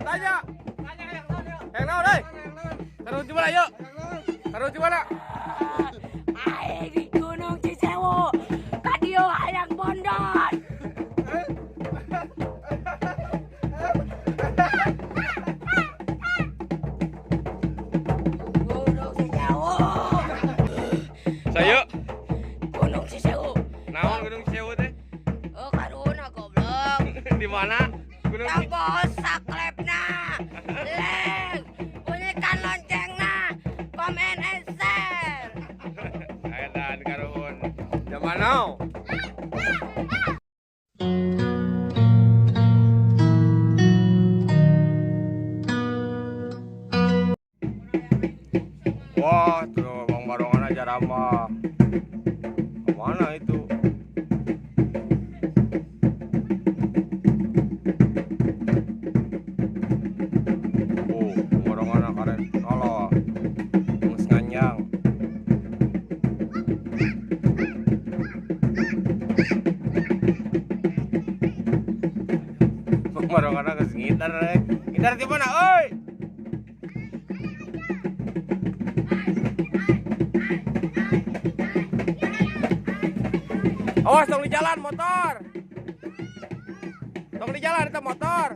Tanya. Yang naon euy? Karuhun di mana yuk? Karuhun di mana? Aing di Gunung Cisewu. Ka dieu hayang bondon. Gunung Cisewu. Sayo. Gunung Cisewu. Naon Gunung Cisewu teh? Oh, karuhunna goblok. Di mana? Gunung Ci- Tombol subscribe-na. Like, bunyikan loncengna, komen and share. Edan karuhun. Zaman now. Wah, tuh Bang Barongan aja ramah. Kemana itu? Oh, Bang Barongan karen. Allah. Geus nganjang. Bang Barongan geus ngitar euy. Ngitar di mana euy? Awas tong di jalan motor. Tong di jalan itu motor.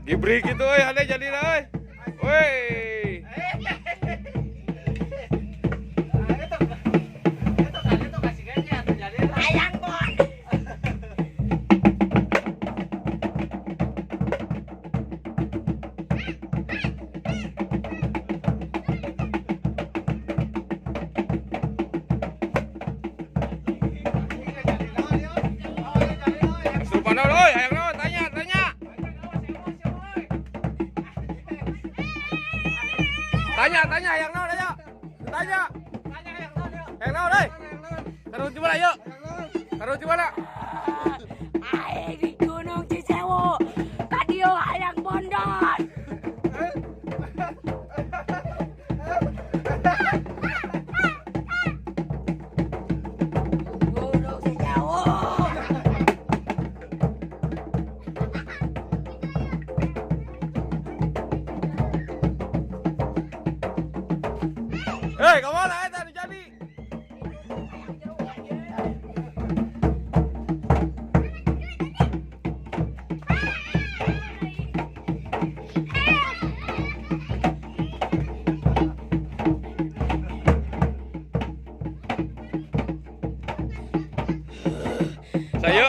Diberi gitu euy, hade jadi euy. Woi. Hayang bon. Kesurupan naon euy, hayang naon? Tanya, tanya. Tanya, tanya hayang naon ayo. Tanya. Hayang naon euy? Karuhun di mana yuk? Karuhun di mana? Aing di Gunung Cisewu. Ka dieu hayang bondon. Gunung Cisewu. Hei, ka mana eta nu jadi? Sayo.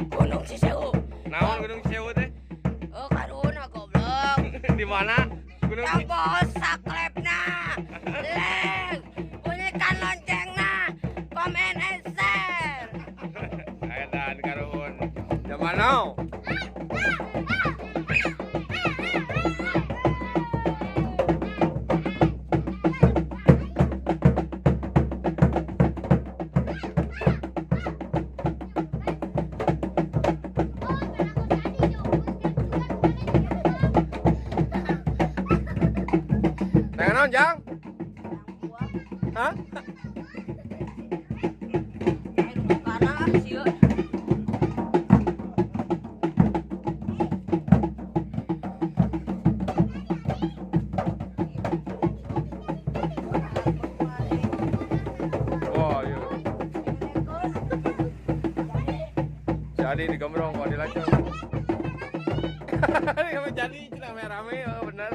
Gunung Cisewu. Naon Gunung Cisewu teh? Oh, karuhunna goblok. Di mana? Gunung Ci- Tombol subscribe-na. Like, bunyikan loncengna, komen and share. Edan karuhun. Zaman now. Nengan naon, Jang? Hah? Wah, iya. Jadi digembrong kok dilacak. Ini jadi rame-rame, oh, bener.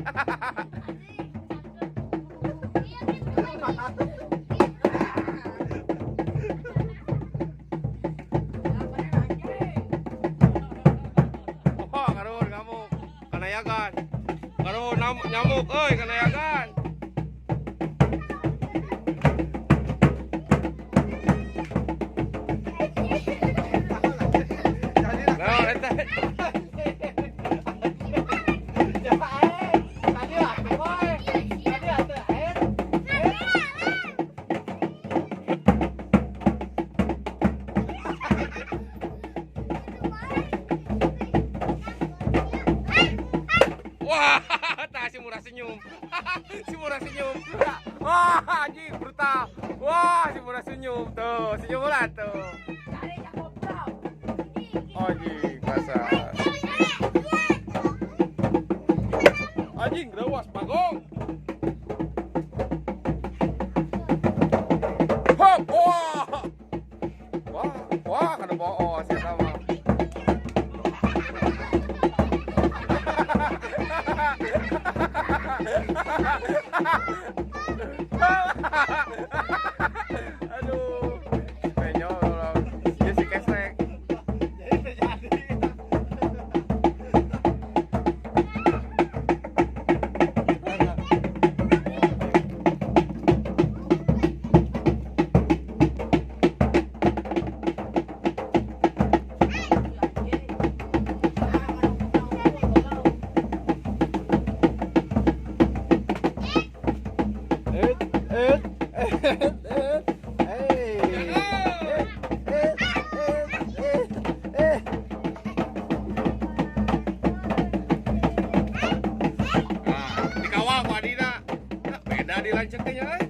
Wah, karuhun kamu. kanayagan. Karuhun nyamuk euy kanayagan. Nah, eta. Wah, tah si murah senyum. Si murah senyum. Wah, anjing brutal. Wah, si murah senyum tuh, senyum lah tuh. Anjing, pasar. Anjing, rewas bagong. Hop, wah. Wah, wah, kada boos eta mah. Aduh, penyol, dia si kesrek. Nah, dikawal ku adina. Beda di lanceuknya euy.